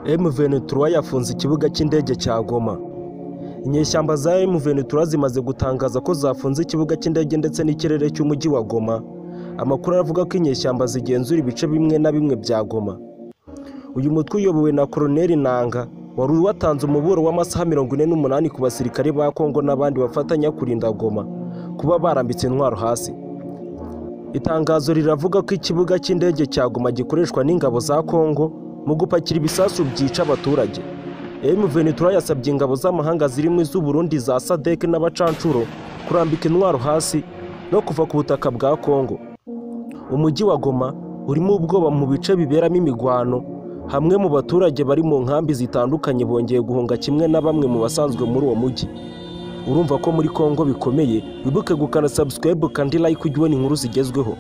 M23 yafunze ikibuga cy'indege cya Goma. Inyeshyamba za M23 zimaze gutangaza ko zafunze ikibuga cy'indege ndetse n'ikirere cy'umujyi wa Goma. Amakuru aravuga ko inyeshyamba zigenzura ibice bimwe na bimwe bya Goma. Uyu mutwe uyobowe na Colonel Nanga wari watanze umuburo w'amasaha 48 ku basirikare ba Kongo n'abandi bafatanya kurinda Goma kuba barambitse intwaro hasi. Itangazo riravuga ko ikibuga cy'indege cya Goma gikoreshwa n'ingabo za Kongo mu gupakira ibisasu byica abaturage. M23 yasabye ingabo z'amahanga zirimo iz'u Burundi za SADC n'abacancuro kurambika intwaro hasi no kuva ku butaka bwa Kongo. Umujyi wa Goma urimo ubwoba mu bice biberamo imigwano, hamwe mu baturage bari mu nkambi zitandukanye bongeye guhunga kimwe na bamwe mu basanzwe muri uwo mujyi. Urumva ko muri Kongo bikomeye, wibuke gukanda subscribe kandi like ujye ubona inkuru zigezweho.